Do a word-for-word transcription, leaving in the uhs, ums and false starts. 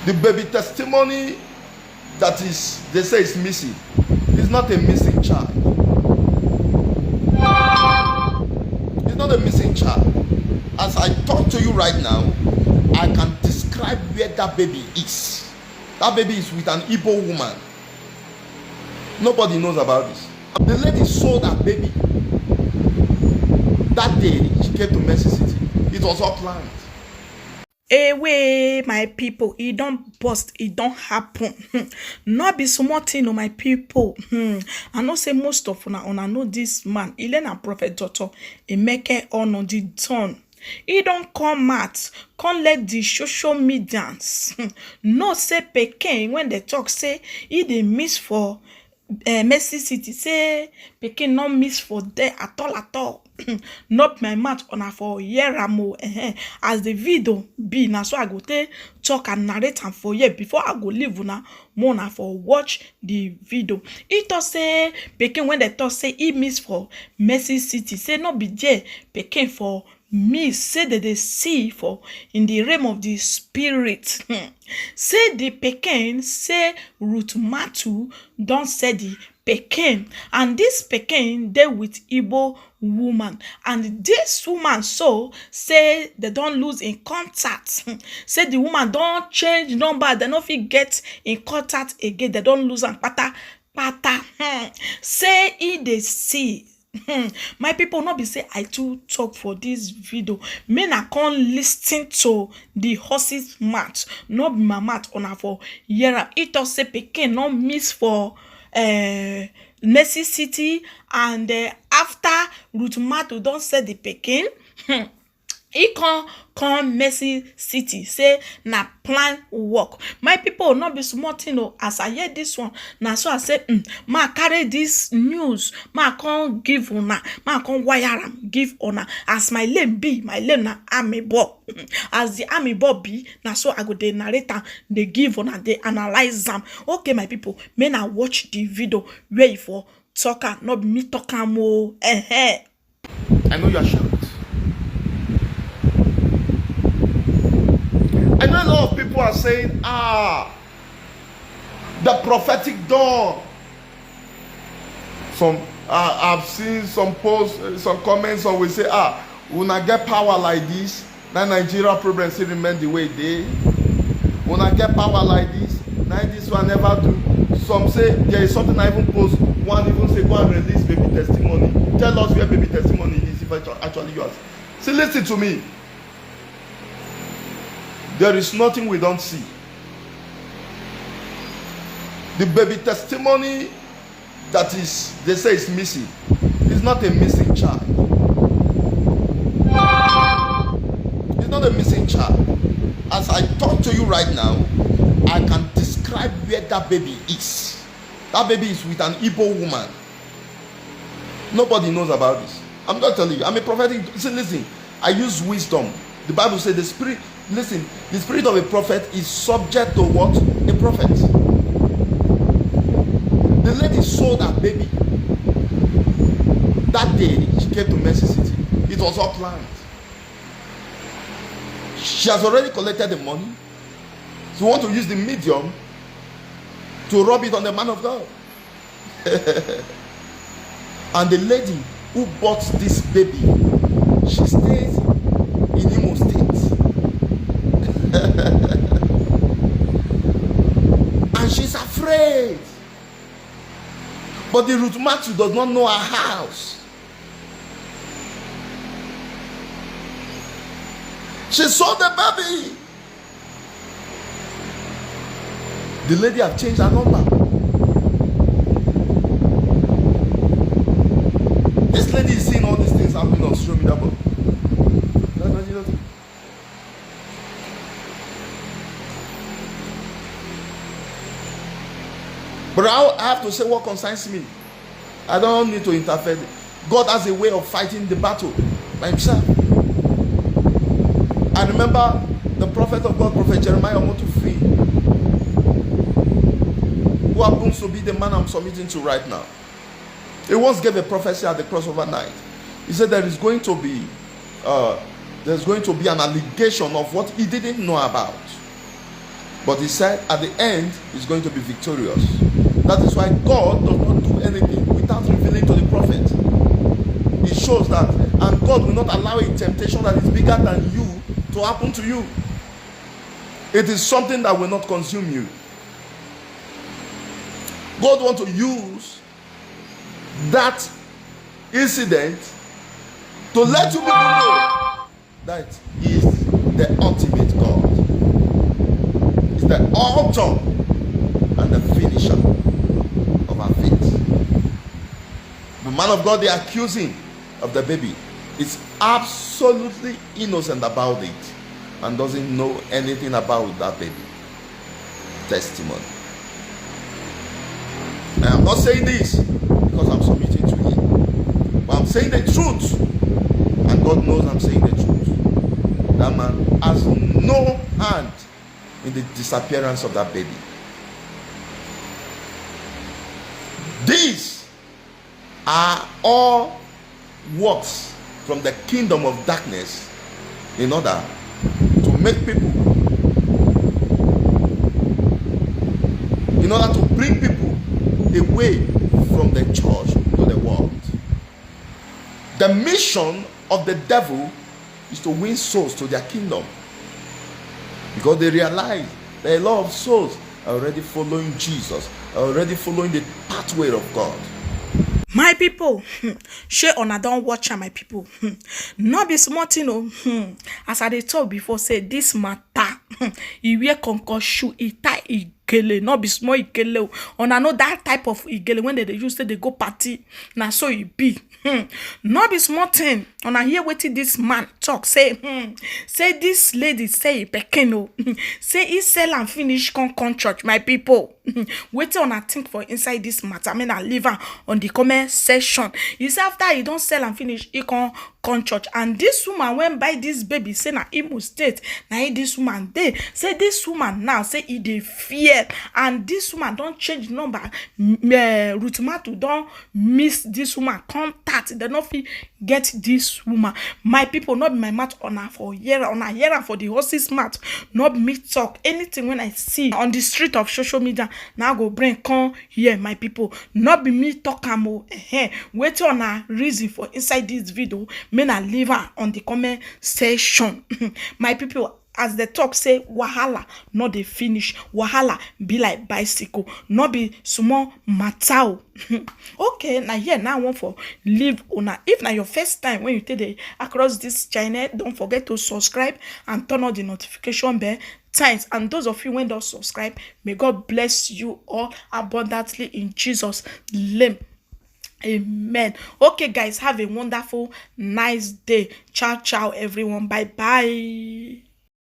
The baby testimony that is, they say, is missing is not a missing child. It's not a missing child. As I talk to you right now, I can describe where that baby is. That baby is with an Igbo woman. Nobody knows about this. The lady saw that baby that day she came to Mercy City. It was all planned. Away, my people, e don burst, e don happen. Hmm. No be small thing o, my people. Hmm. I know say most of una, una know this man. He na Prophet Doctor Emeka Onodidon. He don come out, come let the social medians, hmm, know say pikin, when they talk say he dey miss for uh, Mercy City, say pikin no miss for there at all, at all. Not my mouth, una for hear am o. Eh, as the video be, na so I go take talk and narrate am for here before I go leave una. More una for watch the video. He talk say pikin, when they talk say he miss for Mercy City, say no be there pikin for me, say they dey see for in the realm of the spirit. Hmm. Say the pikin, say Ruth Matu don say the pikin, and this pikin dey with Igbo woman, and this woman so say they don lose in contact. Hmm. Say the woman don change number, they no fit get in contact again, they don lose am kpata kpata. Hmm. Say he dey see. Hmm. My people, no be say I too talk for this video. Make una come listen to the horse's mouth. No be my mouth, una for hear am. He talk say pikin no miss for uh, Mercy City, and uh, after Ruth Matu don say the pikin, hmm, he come come Mercy City, say na plan work. My people, no be small thing o. As I hear this one, na so I say, mm, ma carry this news, ma come give una, ma come wire am give una. As my name be, my name na Amebo. As the Amebo be, na so I go dey narrate am, dey give una, dey analyze am. Okay, my people, make una watch the video where e for talk am, no be me talk am o. Eh, eh. I know you are shocked. I know a lot of people are saying, ah, the prophetic dawn. Some, uh, I've seen some posts, uh, some comments, some will say, ah, una get power like this, na Nigeria problem still remain the way e dey. Una get power like this, na this one never do. Some say there is something I even post, one even say, go and release baby testimony. Tell us where baby testimony is if actu-, actually you are. See, listen to me. There is nothing we don't see. The baby testimony that is, they say, is missing is not a missing child. It's not a missing child. As I talk to you right now, I can describe where that baby is. That baby is with an Igbo woman. Nobody knows about this. I'm not telling you. I'm a prophetic. See, listen, I use wisdom. The Bible said the spirit, listen, the spirit of a prophet is subject to what? A prophet. The lady saw that baby that day she came to Mercy City. It was all planned. She has already collected the money. She want to use the medium to rub it on the man of God. And the lady who bought this baby, she stays in Imo State. And she's afraid. But the Ruth Matthew does not know her house. She saw the baby. The lady have changed her number. This lady is seeing all these things happening on social media, but that's not Jesus. But I have to say what concerns me. I don't need to interfere. God has a way of fighting the battle by himself. I remember the prophet of God, Prophet Jeremiah Omotufi, who happens to be the man I'm submitting to right now. He once gave a prophecy at the crossover night. He said there is going to be, uh, there's going to be an allegation of what he didn't know about. But he said at the end, he's going to be victorious. That is why God does not do anything without revealing to the prophet. It shows that, and God will not allow a temptation that is bigger than you to happen to you. It is something that will not consume you. God want to use that incident to let you people know that he is the ultimate God. He's the author and the finisher of our faith. The man of God they accuse him of the baby is absolutely innocent about it and doesn't know anything about that baby. Testimony. I am not saying this because I'm submitting to him, but I'm saying the truth, and God knows I'm saying the truth. That man has no hand in the disappearance of that baby. These are all works from the kingdom of darkness in order to make people, in order to bring people away from the church to the world. The mission of the devil is to win souls to their kingdom, because they realize that a lot of souls are already following Jesus, are already following the pathway of God. My people, hmm, shey una don watch am, my people? Hmm. No be small thing o. Hmm. As I dey talk before, say this matter, hmm, e wear conco shoe, e tie igele, no be small igele o. Una know that type of igele when they dey use take dey go party, na so e be. Hmm. No be small thing. Una hear wetin this man talk, say, hmm, say this lady say e pikin o. Hmm. Say he sell am finish come come church, my people. Hmm. Wetin una think for inside this matter? Make una leave am on the comment section. You see, after he don sell am finish, he come come church, and this woman wey buy this baby say na Imo State na him this woman dey. Say this woman now say e dey fear, and this woman don change number. M- eh, Ruth Matu don miss this woman contact, dem no fit get this woman. My people, no be my mouth una for hear, una hear am for the horse's mouth. No be me talk. Anything when I see on the street of social media, na I go bring come here, my people. No be me talk am o. Ehen. Wetin una reason for inside this video, make una leave am on the comment section. My people, as they talk say, wahala no dey finish, wahala be like bicycle, no be small matter o. Okay, na here now I want for leave una. If na your first time when you take dey across this channel, don't forget to subscribe and turn on the notification bell. Thanks, and those of you when don't subscribe, may God bless you all abundantly in Jesus' name. Amen. Okay, guys, have a wonderful, nice day. Ciao, ciao, everyone. Bye bye.